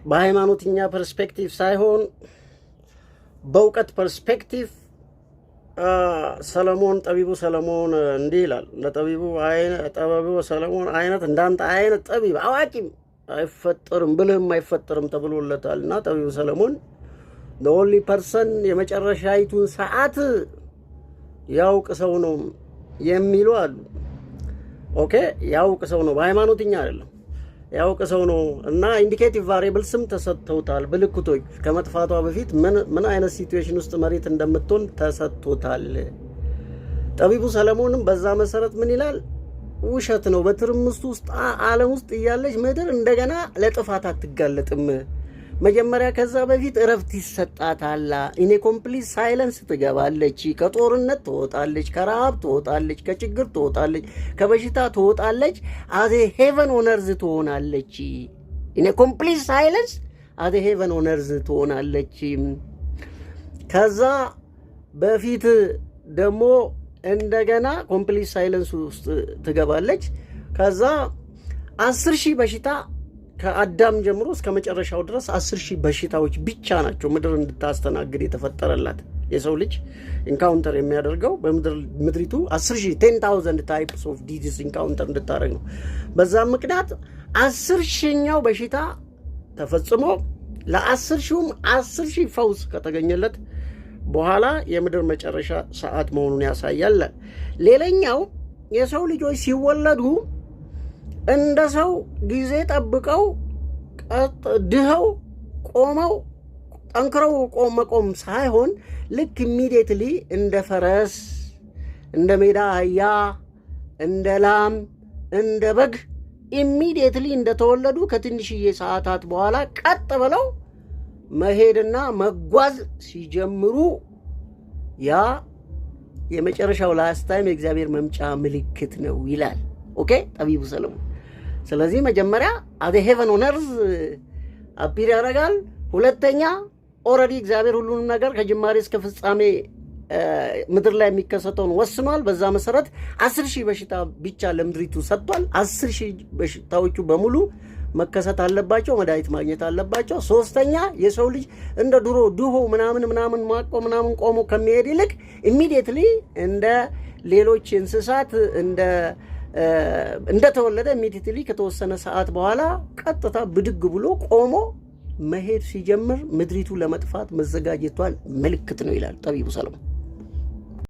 በሃይማኖትኛ perspective ሳይሆን በእውቀት perspective ሰለሞን፣ ጠቢቡ ሰለሞን እንዲህ ይላል። እንደ ጠቢቡ ሰለሞን አይነት፣ እንዳንተ አይነት ጠቢብ አዋቂም አይፈጠርም፣ ብልህም አይፈጠርም ተብሎለታል። እና ጠቢቡ ሰለሞን only person የመጨረሻይቱን ሰዓት ያውቅ ሰው ነው የሚሉ አሉ። Okay፣ ያውቅ ሰው ነው፣ በሃይማኖትኛ አይደለም፣ ያውቅ ሰው ነው። እና indicative variables ም ተሰጥተውታል። ምልክቶች ከመጥፋቷ በፊት ምን አይነት situation ውስጥ መሬት እንደምትሆን ተሰጥቶታል። ጠቢቡ ሰለሞንም በዛ መሰረት ምን ይላል? ውሸት ነው። በትርምስ ውስጥ ዓለም ውስጥ እያለች ምድር እንደገና ለጥፋት አትጋለጥም። መጀመሪያ ከዛ በፊት እረፍት ይሰጣታል። In a complete silence ትገባለች። ከጦርነት ትወጣለች፣ ከረሃብ ትወጣለች፣ ከችግር ትወጣለች፣ ከበሽታ ትወጣለች። As a heaven on earth ትሆናለች። In a complete silence as a heaven on earth ትሆናለች። ከዛ በፊት ደግሞ እንደገና complete silence ውስጥ ትገባለች። ከዛ 10,000 በሽታ፣ ከአዳም ጀምሮ እስከ መጨረሻው ድረስ 10,000 በሽታዎች ብቻ ናቸው ምድር እንድታስተናግድ የተፈጠረላት። የሰው ልጅ encounter የሚያደርገው በምድር ምድሪቱ 10,000፣ 10,000 types of disease encounter እንድታደርግ ነው። በዛም ምክንያት 10,000ኛው በሽታ ተፈጽሞ ለ10,000ውም 10,000 ፈውስ ከተገኘለት በኋላ የምድር መጨረሻ ሰዓት መሆኑን ያሳያል። ሌላኛው የሰው ልጆች ሲወለዱ እንደ ሰው ጊዜ ጠብቀው ድኸው ቆመው ጠንክረው መቆም ሳይሆን ልክ immediately እንደ ፈረስ፣ እንደ ሜዳ አህያ፣ እንደ ላም፣ እንደ በግ immediately እንደተወለዱ ከትንሽዬ ሰዓታት በኋላ ቀጥ ብለው መሄድና መጓዝ ሲጀምሩ ያ የመጨረሻው last time የእግዚአብሔር መምጫ ምልክት ነው ይላል። Okay፣ ጠቢቡ ሰለሞን። ስለዚህ መጀመሪያ as a heaven on earth appear ያደርጋል። ሁለተኛ already እግዚአብሔር ሁሉንም ነገር ከጅማሬ እስከ ፍጻሜ ምድር ላይ የሚከሰተውን ወስኗል። በዛ መሰረት 10,000 በሽታ ብቻ ለምድሪቱ ሰጥቷል። 10,000 በሽታዎቹ በሙሉ መከሰት አለባቸው፣ መድኃኒት ማግኘት አለባቸው። ሶስተኛ የሰው ልጅ እንደ ድሮ ድሆ ምናምን ምናምን ማቆ ምናምን ቆሞ ከሚሄድ ይልቅ immediately እንደ ሌሎች እንስሳት እንደተወለደ immediately ከተወሰነ ሰዓት በኋላ ቀጥታ ብድግ ብሎ ቆሞ መሄድ ሲጀምር ምድሪቱ ለመጥፋት መዘጋጀቷን ምልክት ነው ይላል ጠቢቡ ሰለሞን።